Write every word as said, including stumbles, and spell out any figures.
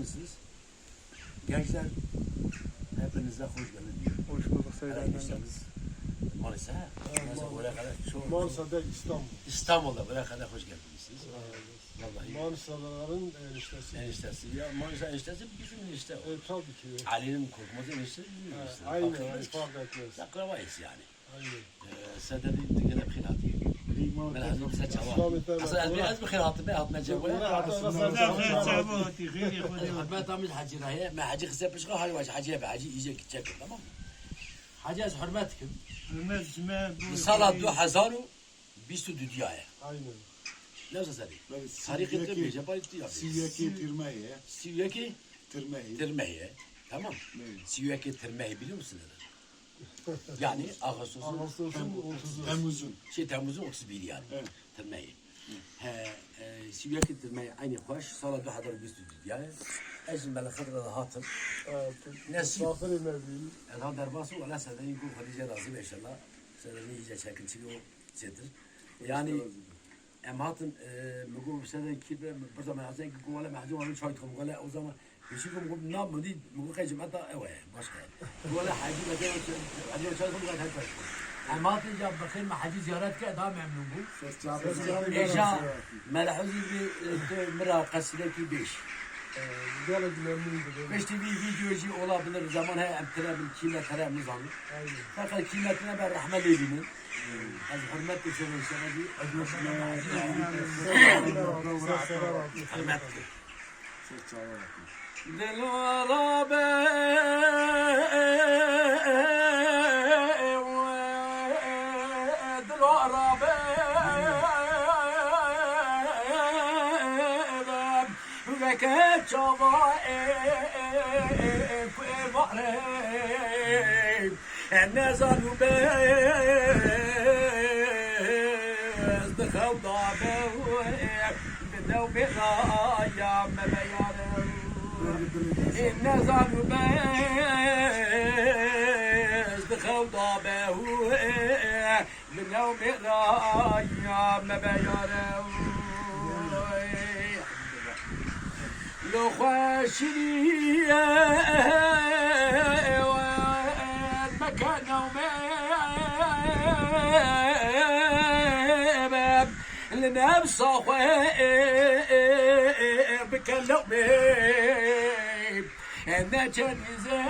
Siz gençler, hepinize hoş geldiniz. Hoş bulduk Seyda Efendi. Eniştemiz Manisa. Manisa, Manisa. Oraya kadar çok Manisa'da İstanbul. İstanbul'da buraya kadar hoş geldiniz siz. Vallahi. Manisalıların eniştesi. Eniştesi. Ya Manisa eniştesi bizim enişte o. E, tabii ki. Ali'nin Korkmaz eniştesi bizim enişte. Aynı, fark etmez. Akrabayız yani. Aynen. Ee, Serdar Bey, tu gene bixêr hatî. Belê, ez bi ser çava. Selamet, selamet. Aslında ez bi, ez bixêr hatim, hatime çava. Bura, bura, bura, bura, bura. Sen çava hatî, xêrê xwe de. Hurmet amîz Hacî Rahî, me Hacî Xisê Pişka, Hacî, Hacî Ebe, Hacî îce gidecek, tamam mı? Hacî, ez hurmet dikim. Hurmet ji me bû. Li sala du hezar û bîst û du diyaye. Aynen. Ne wisa serî? Belê, tarîxê tu bêje, bay tu ya bêje. Sî û yekê Tirmehê ye. Sî û yekê Tirmehê. Tirmehê. Tamam. Belê. Sî û yekê Tirmehê biliyor musun? Yani Ağustos'un Ağustos'un otuz. Temmuz'un. Şey, Temmuz'un otuz bir yani. Evet. Tirmehê. He, e, sî û yekê Tirmehê aynı xweş, sala du hezar û bîst û du yani. Ez ji Melixet re hatim. Evet. Nesîb. Misafirê me bî. Elha derbas û wela Sedenî ku Xwedî jê razî be inşallah. Sedenî îce çekinçî o çêtir. Yani Em hatin, e, min got, "Sede kî be?" Birza me hezin ki, got, "Wele me hezin wan çay dikim." Wele o zaman pêşî got, "Na, min dî, min got, qey cimeta ew e, başka ye." Got, "Wele hecî me de, hecî çay dikim, got, her çay." Em hatin ya bi xêr me hecî ziyaret kir, daha memnun bû. Êja me li huzur bi, e, tu min ra qesîdekî bêj. E, gelek memnun dibim. Piştî vî vîdeo jî olabilir, zaman heye em tire bin, kî me tire em nizanin. Aynen. Feqet kî me tire be rehme lê bînin. Ez hurmet dikim, şerefî. Hurmet dikim. Dilwara be, dilwara be, veke çava e, e, e, e, ku ê vare. Nezan û bez di xew da be û bi new bê raya me be yare. Nezan û bez di xew da be û bi new bê raya me be yare. Lo xweşînî meke newme be, li nefsa xwe bike lewmê, neçe dîze.